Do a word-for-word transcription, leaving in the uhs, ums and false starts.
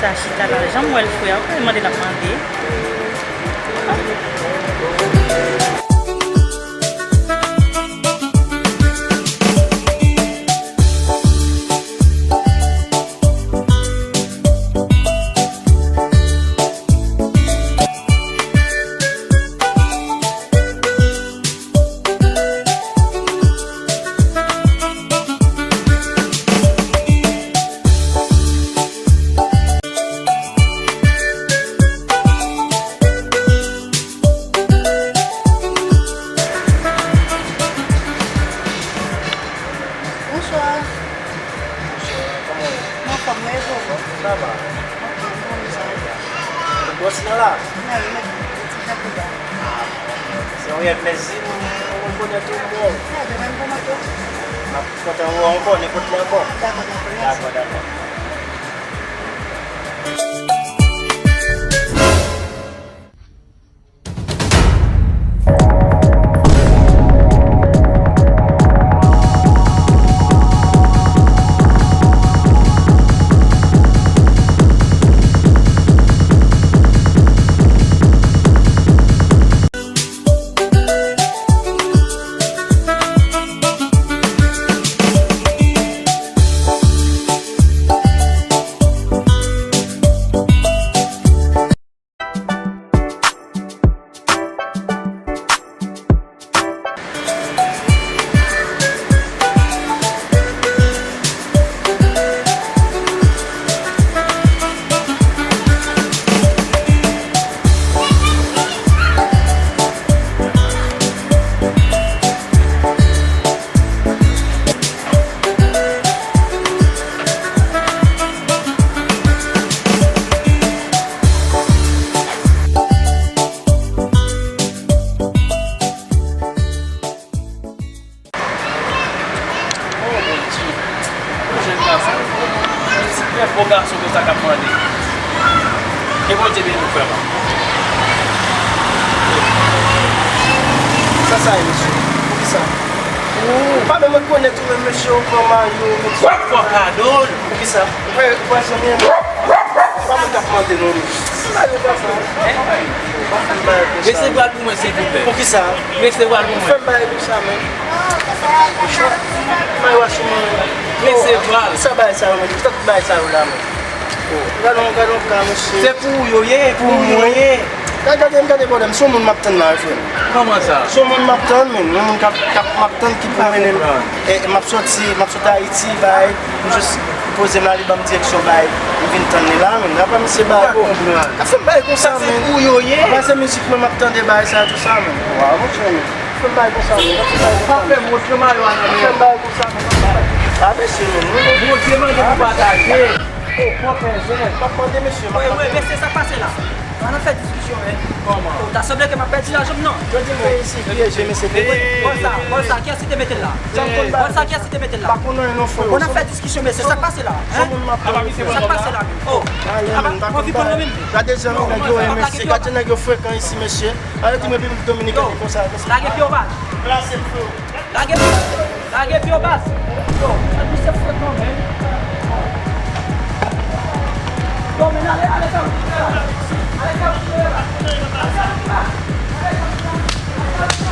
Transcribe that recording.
Sa chita la, jan m wè l frè, ou pral mande l ap mande. Bonswa. Bonswa, kòman w ye? Mwen anfòm, mwen e vou? Sa va. Ok, mwen konn sa. Ou bòs la la? Mwen, mwen, mwen ti jan pi ba. Ah, se yon rèv, mèsi, mwen rekonèt ou, bon. Sa, de menm, kòman tou? M ap kontan wè w ankò, nenpòt lè ankò. Dakò, dakò, mèsi. Dakò, dakò. Oh, Bondye. Yon jèn gason. Yon sipè bo gason konsa k ap mande. Ke Bondye beni w, frè m. Sa sa ye, mesye? Poukisa? Ou pa menm rekonèt ou menm, mesye, ou pran mayo, mesye. W ap fè kado l. Poukisa? Ou pa, ou pa janm renmen. Ou pa moun k ap mande non, mesye. Sa yo pa sa. Hein? Ou pa fè m bagay konsa. Mesye, pral pou mwen, silvouplè. Poukisa? Mesye, pral pou mwen. Ou fè m bagay konsa, men. Mayo a sou mwen. Mesye, pral. Sa bagay sa yo, men. Ki tan bagay sa yo la, men. Oh, gade yon, gade yon ka, mesye. Se pou ou yo ye, pou ou yo ye. Gade, gade, gade pwoblèm. Se yon moun m ap tann la, wi, frè m. Kòman sa? Se yon moun m ap tann, men. Yon moun k ap, k ap, m ap tann ki pou mennen m. E, e m ap sòti, m ap sòti Ayiti, bay. M jis poze m la, li ban m direksyon, bay. M vin tann li la, men. Apa misye bay, bro. Ka fè m bay konsa, men. Sa se pou yo ye. Apa se mizik mwen m ap tande, bay sa, tou sa, men. Waw, monchè, men. Fè m bay konsa, men. Fè m bay konsa, men. Pa fè m wont, fè mayo a nan men. Fè m bay konsa, men. A, mesye, men. Bondye mande pou pataje. Oh, pran pèzè. M ap mande mesye, m ap mande. Wi, wi, mesye, sa k pase la? Ann fè diskisyon, men. Kòman? Oh, ta sanble ke m ap pèdi lajan m nan. Yo di m veye isi, veye je, mesye, veye. Bòl sa, bòl sa, kiyès ki te mete l la? Bòl sa, kiyès ki te mete l la? Pa konn anyen non, frè. Ann fè diskisyon, mesye, sa k pase la? Hein? Sa k pase la, men? Oh, apa, m anvi pran nan men m. Gade jan nèg yo ye, mesye. Gade jan nèg yo frekan isi, mesye. Gade ti mwen Repiblik Dominikèn konsa, mesye. Lage pye w baz. Plase l, frè. Lage, lage pye w baz. Yo, misye frekan, men. Yo, men ale, ale sa w ale sa w ale sa w